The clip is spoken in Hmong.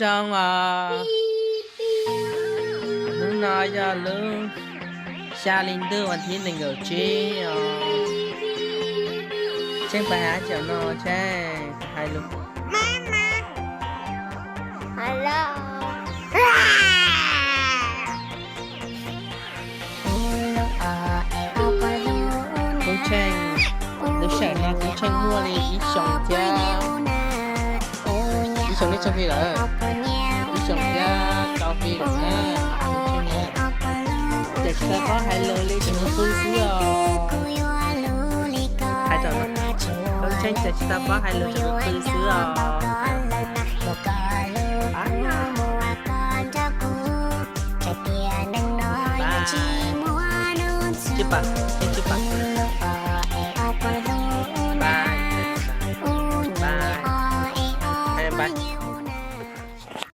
Zoo os, hnub no yog lub xya hli ntuj vas thib nees nkaum tsib os. Tsheej pais hais dab tsi no Tsheej? Hais lus. Tub Tsheej, lub sij hawm no Tub Tsheej muaj li ib xyoos thiab, ib xyoos lub txoj hli lawm, ib xyoos thiab rau hli lawm na. Tub Tsheej na, ces tsis tau paub hais lus li, tseem mus qw xwb os. Hais rau Tub Tsheej ces tsis tau paub hais lus, tseem mus qw xwb os. Tsis pom